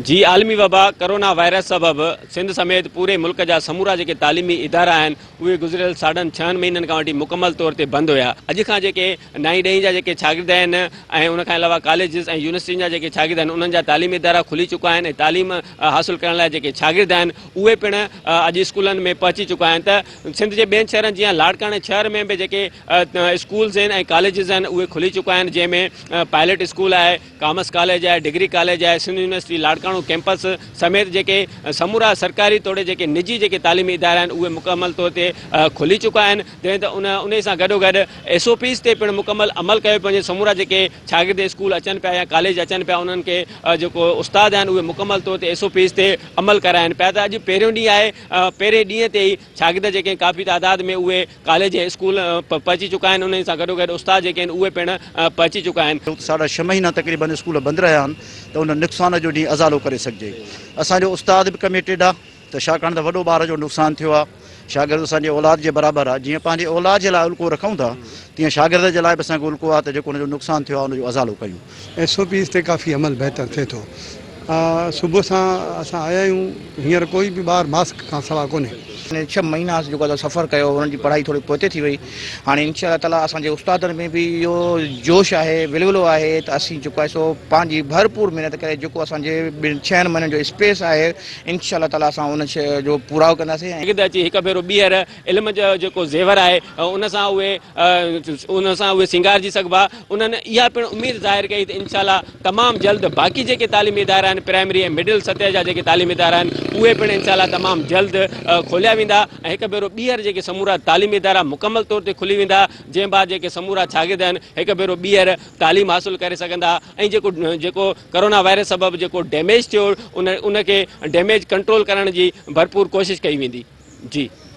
جي عالمي وبا ڪرونا وائرس سبب سنڌ سميت پوري ملڪ جا سمورا جيڪي تعليمي ادارا آهن اهي گذريل ساڍن ڇهن مهينن کان وٺي مڪمل طور تي بند هيا. اڄ کان جيڪي نائين ڏهين جا جيڪي شاگرد آهن ۽ ان کان علاوه ڪاليجز ۽ يونيورسٽين جا جيڪي شاگرد آهن انهن جا تعليمي ادارا کلي چڪا آهن ۽ تعليم حاصل ڪرڻ لاء جيڪي شاگرد آهن اهي پڻ اڄ اسڪولن ۾ پهچي چڪا آهن ته سنڌ جي ٻين شهرن جيان لاڙڪاڻي شهر ۾ به جيڪي اسڪولز آهن ۽ ڪاليجز آهن اهي کلي چڪا آهن جنهن ۾ پائلٽ اسڪول آهي، ڪامرس ڪاليج آهي، ڊگري ڪاليج آهي، سنڌ يونيورسٽي لاڙڪاڻو ڪيمپس سميت جيڪي سمورا سرڪاري توڙي جيڪي نجي جيڪي تعليمي ادارا آهن اهي مڪمل طور تي کلي چڪا آهن جڏهن ته ان انهي سان گڏوگڏ ايس او پيز تي پڻ مڪمل عمل ڪيو پيو وڃي سمورا جيڪي شاگرد اسڪول اچن پيا يا ڪاليج اچن پيا انهن کي جيڪو استاد آهن اهي مڪمل طور تي ايس او پيز تي عمل ڪرائن پيا ته اڄ پهريون ڏينهن آهي پهرين ڏينهن تي ئي شاگرد جيڪي ڪافي تعداد ۾ اهي ڪاليج ۽ اسڪول پهچي چڪا آهن انهن سان گڏوگڏ استاد جيڪي آهن اهي پڻ پهچي چڪا آهن. ساڍا ڇهه مهينا تقريبن اسڪول بند رهيا آهن ته ان نقصان جو ڏينهن ازالو ڪري سگهجي. اسان جو استاد به ڪميٽيڊ آهي ته ڇاڪاڻ ته وڏو ٻار جو نقصان ٿيو آهي. شاگرد اسان جي اولاد جي برابر آهي. جيئن پنهنجي اولاد جي لاء الڪو رکون ٿا تيئن شاگرد جي لاء به اسان کي الڪو آهي ته جيڪو ان جو نقصان ٿيو آهي ان جو ازالو ڪيون. ايس او پيز تي ڪافي عمل بهتر ٿئي ٿو. صبح سان اسان آيا آهيون هينئر ڪوئي به ٻار ماسڪ کان سوا ڪونهي. ڇهه مهينا اسان جيڪو آهي سفر ڪيو انهن جي پڙهائي ٿوري پوئتي ٿي وئي هاڻي انشاء الله تعالي اسان جي استادن ۾ به اهو جوش آهي ولولو آهي ته اسين جيڪو آهي سو پنهنجي ڀرپور محنت ڪري جيڪو اسان جي ٻن ڇهن مهينن جو اسپيس آهي انشاء الله تعالي اسان ان شيء جو پورائو ڪنداسين ۽. شاگرد اچي هڪ ڀيرو ٻيهر علم جو جيڪو زيور آهي ان سان اهي ان سان اهي سينگارجي سگهبا انهن اها پڻ اميد ظاهر ڪئي ته انشاء الله تمام جلد باقي جيڪي تعليمي ادارا آهن پرائمري ۽ مڊل سطح جا جيڪي تعليمي ادارا آهن اهي پڻ انشاء الله تمام جلد کوليا ويندا ۽ هڪ ڀيرو ٻيهر جيڪي سمورا تعليمي ادارا مڪمل طور تي کلي ويندا جنهن بعد جيڪي سمورا شاگرد آهن هڪ ڀيرو ٻيهر تعليم حاصل ڪري سگهندا ۽ جيڪو جيڪو ڪرونا وائرس سبب جيڪو ڊيميج ٿيو ان ان کي ڊيميج ڪنٽرول ڪرڻ جي ڀرپور ڪوشش ڪئي ويندي جي.